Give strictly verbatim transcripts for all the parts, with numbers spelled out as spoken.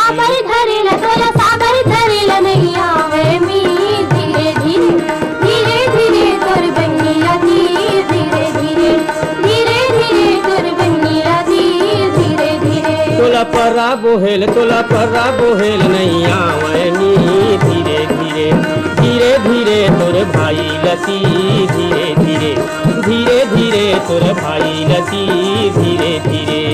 साबर धरे ला, तोला साबर धरे ला नइ आवय मीर। धीरे धीरे, धीरे धीरे तोर बहिनी ला तीर। धीरे धीरे, धीरे धीरे तोर बहिनी ला तीर। धीरे धीरे। तोला पर्रा बोहेल, तोला पर्रा बोहेल नइ आवय मीर। धीरे धीरे, धीरे धीरे तोर भाई ला तीर। धीरे धीरे, धीरे धीरे तोर भाई ला तीर। धीरे धीरे।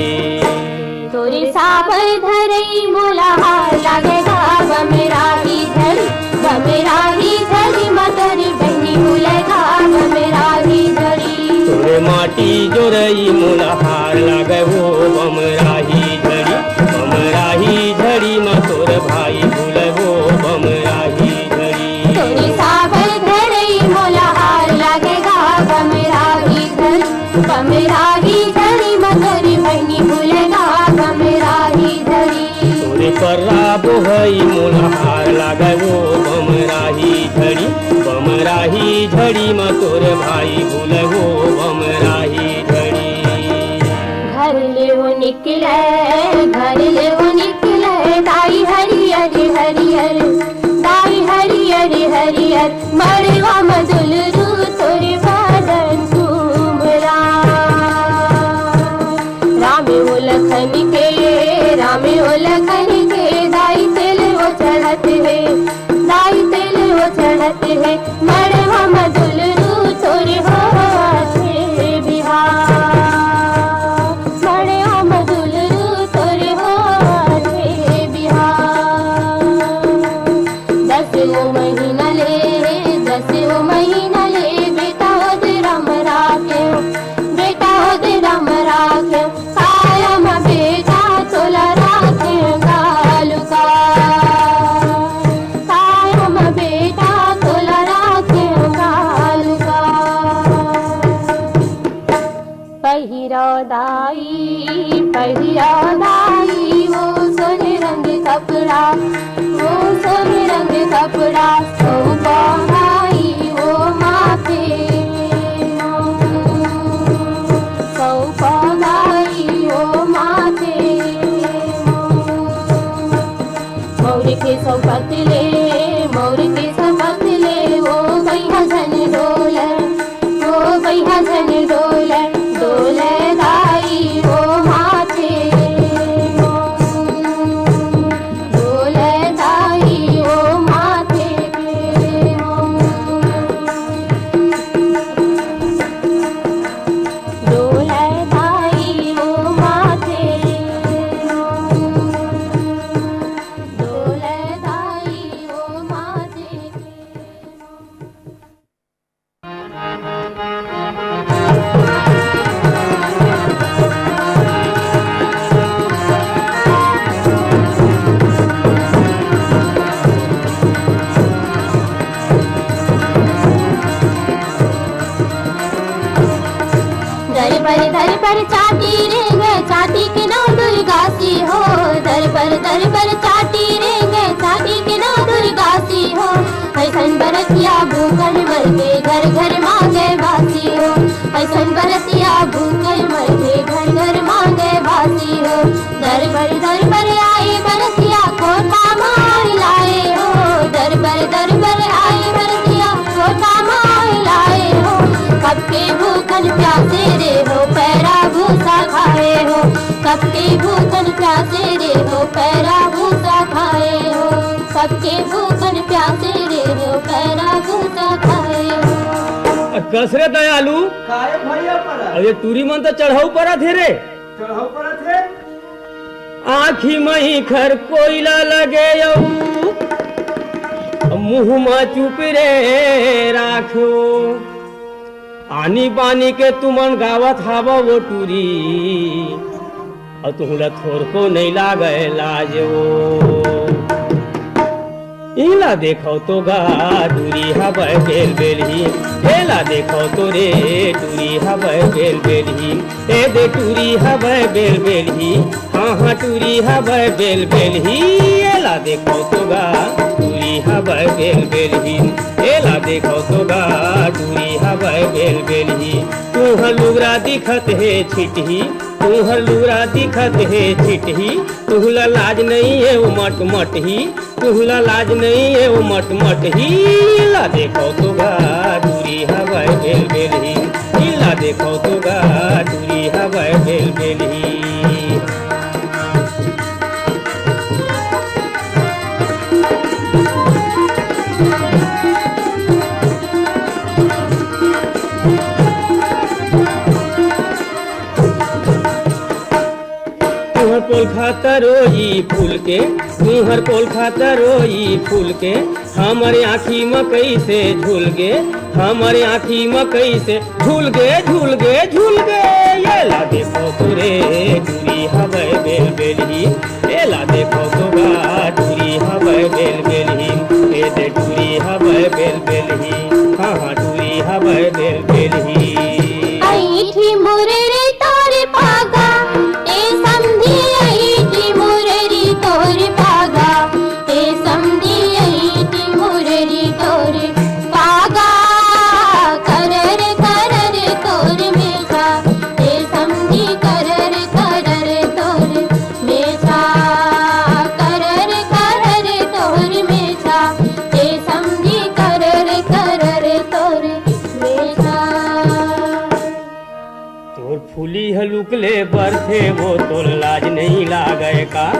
तोरे साबर धरई मोला हार लागे गा, बमराही झड़ी, बमराही झड़ी म तोरे बहिनी भूले गा, बमराही झड़ी। तोरे माटी जोरई मोला हार लागे वो बमराही झड़ी, बमराही झड़ी म तोर भाई भूले वो बमराही झड़ी। तोरे साबर धरई मोला हार लागे गा, बमराही झड़ी, बमराही झड़ी म तोरे बहिनी भूले गा, बमराही झड़ी। तोरे पर्रा बोहई मोला हार लागे वो बमराही झड़ी, बमराही झड़ी म तोर भाई भूले वो बमराही झड़ी। घर ले वो निकले, घर ले वो निकले, दाई हरियर हरियर, दाई हरियर हरियर, मड़वा म दुलरू तोरे बदन कुमरा। रामे ओ लखन के, रामे ओ लखन के, दाई तेल ओ चढ़त हे, दाई तेल ओ चढ़त हे, मड़वा म दुलरू तोरे होवत हे बिहाव। मड़वा म दुलरू तोरे होवत हे बिहाव। दसवो महीना ले, दसवो महीना ले बेटा ओदे राम राखे, बेटा ओदे राम राखे। काया म बेटा तोला राखे गालू का, काया म बेटा तोला राखे गालू का। पहिरा दाई, पहिरा दाई, वो सोने रंग कपड़ा, वो सोने रंग कपड़ा, सौ पगाई वो माथे, सौ पगाई वो माथे। मौर के सौ पतले, मौर के सौ पतले, वो गैया झन डोले। ओ बइहा झन डोले, डोले दाई ओ माथे, डोले दाई ओ माथे। डोले दाई ओ माथे, डोले दाई ओ माथे। दर बर दर बर चाटी रेंगे, चाटी के नौ दुर्गा सी हो। दर बर दर बर चाटी रेंगे, चाटी के नौ दुर्गा सी हो। अइसन बरतिया भूखन मरगे, घर घर मांगे बासी हो। अइसन बरतिया भूखन मरगे, घर घर मांगे बासी हो। दर बर दर बर आई बरतिया, कोटा मार लाए हो। दर बर दर बर आई बरतिया, कोटा मार लाए हो। कब के भूखन प्यासे रे हो, पैरा भूसा खाए हो। कब के भूखन प्यासे रे हो, पैरा भूसा खाए हो। कब के भूखन प्यासे रे हो, पैरा भूसा खाए हो। अ, कस रे दयालु? काहे भैया परा? अब ये टूरी मन तो चढ़ऊ परत हे रे। चढ़ऊ परत हे? आँखी मही खर कोइला लगे अऊ मुँह मा चुप रे राखो। आनी बानी के तुमन गावत हावव वो टूरी, अऊ तुहूँ ला थोरको नइ लागय लाज वो। इला देखव तो गा टूरी हवय बेल बेलही, एला देखव तो रे टूरी हवय बेल बेलही। ए दे टूरी हवय बेल बेलही, हाँ हाँ टूरी हवय बेल बेलही। एला देखव तो गा टूरी हवय बेल बेलही, एला देखव तो गा टूरी हवय बेल बेलही, तुहर लुगरा दिखत हे छिटही, तुहर लुगरा दिखत हे छिटही, तुहला लाज नइ हे ओ मट मटही, तुहला लाज नइ हे ओ मट मटही। ला देखो तो गा टूरी हवय बेल बेलही, ला देखो तो गा टूरी हवय बेल बेलही। तुहर पोलखा तरोई फूल के, तुहर पोलखा तरोई फूल के, हमर आँखी म कइसे झूल गे, हमर आँखी म कइसे झूल गे, झूल गे, झूल गे। ये ला देखो तो रे टूरी हवय बेल बेलही, ए ला देखो तो गा टूरी हवय बेल बेलही, ए दे टूरी हवय बेल बेलही, हाँ हाँ टूरी हवय बेल बेलही। ऐठी मुररी तोर पागा, ए समधी ऐठी मुररी तोर पागा, ए समधी ऐठी मुररी तोर पागा, करर करर तोर मेसा, ए समधी करर करर तोर मेसा, करर करर तोर मेसा, ए समधी करर करर तोर मेसा। तोर फूली ह लुक ले बरथे वो, तोर लाज नइ लागय का?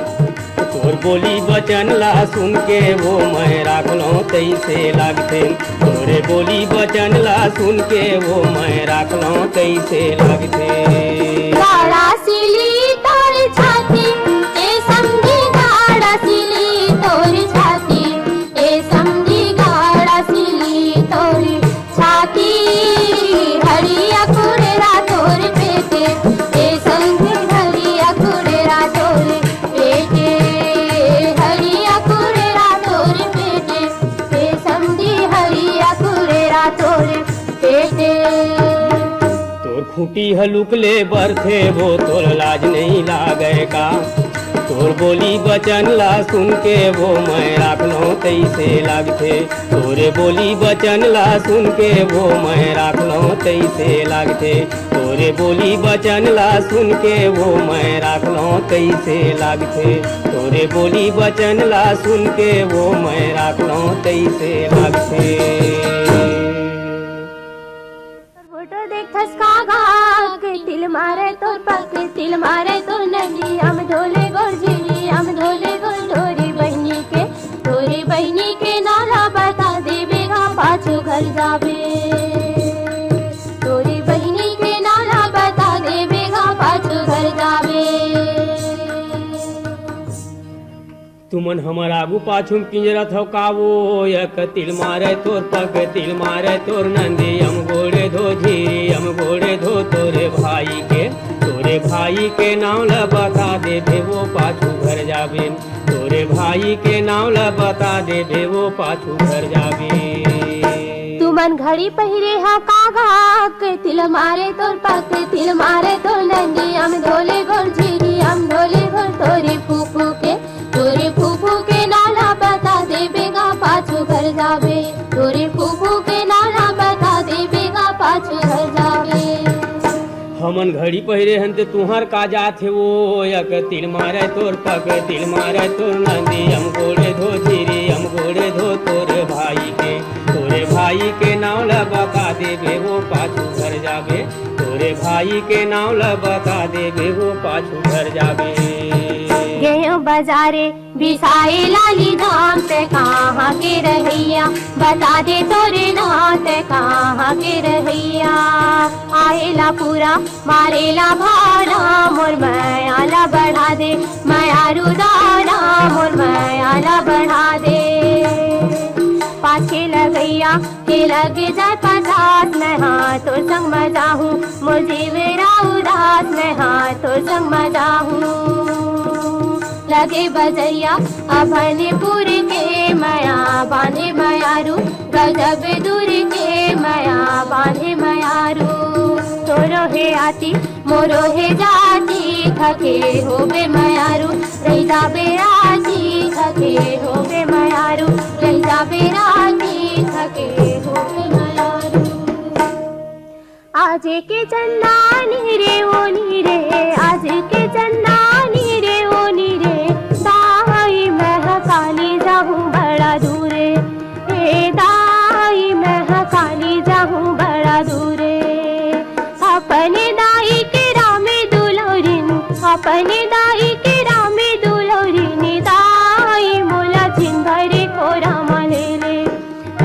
तोर बोली बचन ला सुन के वो मैं राख लौं तइसे लागथे। तोरे बोली बचन ला सुन के वो मैं राख लौं तइसे लागथे। गाड़ा सिली तोर छाती, ए समधी गाड़ा सिली तोर छाती, ए समधी गाड़ा सिली तोर छाती, हरिया कुड़ेरा तोर पेटे, ए संग हरिया कुड़ेरा तोर पेटे, हरिया कुड़ेरा तोर पेटे, ए समधी हरिया कुड़ेरा तोर पेटे। तोर खूंटी ह लुक ले बरथे वो, तोर लाज नइ लागय का? तोर बोली बचन ला सुन के वो मैं राख लौं तइसे लागथे। तोरे बोली बचन ला सुन के वो मैं राख लौं तइसे लागथे। तोरे बोली बचन ला सुन के वो मैं राख लौं तइसे लागथे। तोरे बोली बचन ला सुन के वो मैं राख लौं तइसे लागथे। तोर फोटो देखथस का गा के, तिल मारे तोर पग, तिल मारे तोर नंदी, हम धोले गोर झिरी, हम धोले गोर तोरी बहिनी के, तोरी बहिनी के नाला बता देबे गा पाछू घर जाबे। तोरी बहिनी के नाला बता देबे गा पाछू घर जाबे। तुमन हमर आगू पाछू म किंजरत हव का वो? एक तिल मारे तोर पग, तिल मारे तोर नंदी, हम गोड़े धो झिरी, हम गोड़े धो तोरे भाई के, तोरे भाई के नाव ल बता देबे वो पाछू घर जाबे, तोरे भाई के नाव ल बता देबे वो पाछू घर जाबे। तुमन घड़ी पहिरे हव का गा के, तिल मारे तोर पग, तिल मारे तोर नंदी, हम धोले गोर झिरी, हम धोले गोर तोरे फूफू के, तोरे फूफू के नाला बता देबे गा पाछू घर जाबे, तोरे फूफू के नाला बता देबे गा पाछू घर जाबे। हमन घड़ी पहिरे हन ते तुंहर का जात हे वो? एक तिल मारे तोर पग, तिल मारे तोर नंदी, हम गोड़े धो झिरी, हम गोड़े धो तोरे भाई के, तोरे भाई के नाव ल बता देबे वो पाछू घर जाबे, तोरे भाई के नाव ल बता देबे वो पाछू घर जाबे। गेहूं बजारे बिसाए लाली धाम ते कहाँ के रहैया, बता दे तोरे नाम ते कहाँ के रहैया। आएला पूरा मारेला भाड़ा, मोर मया ला बढ़ा दे, मयारू दारा, मोर मया ला बढ़ा दे। पाछे लगैया के लगे जाए पचास, मैं हाँ तोर संग म जाहूँ, मोर जीवरा उदास, मैं हाँ तोर संग म जाहूँ। लगे बजरिया अभनपुर के, मया बांधे मयारू, गजब दूर के, मया बांधे मयारू। तोरो हे आती, मोरो हे जाती, थके होबे मयारू, रहि जाबे राती, थके होबे मयारू, रहि जाबे राती, थके होबे मयारू। आज के चंदा नी रे ओ नी रे, आज के चंदा नी रे ओ नी रे, दाई मैं ह काली जाहूँ बड़ा दूरे। ए दाई मैं ह काली जाहूँ बड़ा दूरे। अपने दाई के रामे दुलौरिन, अपने दाई के रामे दुलौरिन, दाई मोला छिन भरे कोरा म ले ले।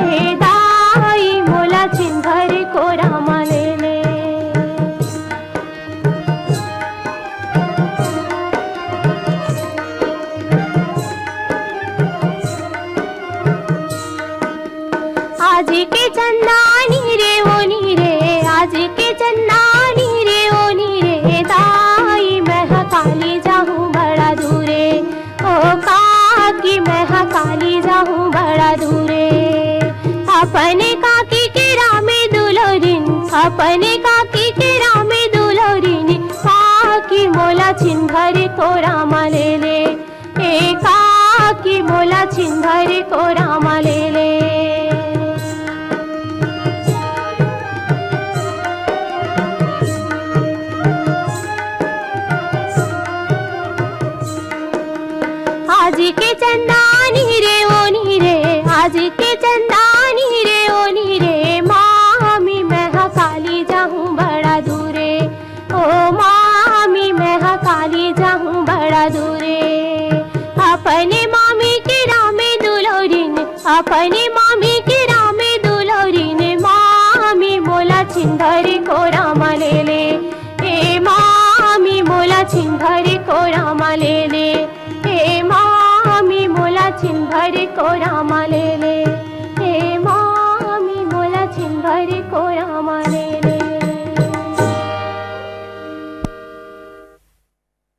ए दाई मोला छिन भरे कोरा म ले ले। आज के चंदा नी रे ओ नी रे, आज के चंदा नी रे ओ नी रे, दाई मैं ह काली जाहूँ बड़ा दूरे। ओ काकी मैं ह काली जाहूँ बड़ा दूरे। अपने काकी के रामे दुलौरिन, अपने काकी के रामे दुलौरिन, काकी मोला छिन भरे कोरा म ले ले। ए काकी मोला छिन भरे कोरा म ले ले। आज के चंदा नी रे ओ नी रे, आज के चंदा नी रे ओ नी रे, मामी मैं ह काली जाहूँ बड़ा दूरे। ओ मामी मैं ह काली जाहूँ बड़ा दूरे। अपने मामी के रामे दुलौरिन, अपने मामी के रामे दुलौरिन, मामी मोला छिन भरे कोरा म ले ले। ए मामी मोला छिन भरे कोरा म ले ले। ए मामी मोला छिन भरे कोरा म ले ले।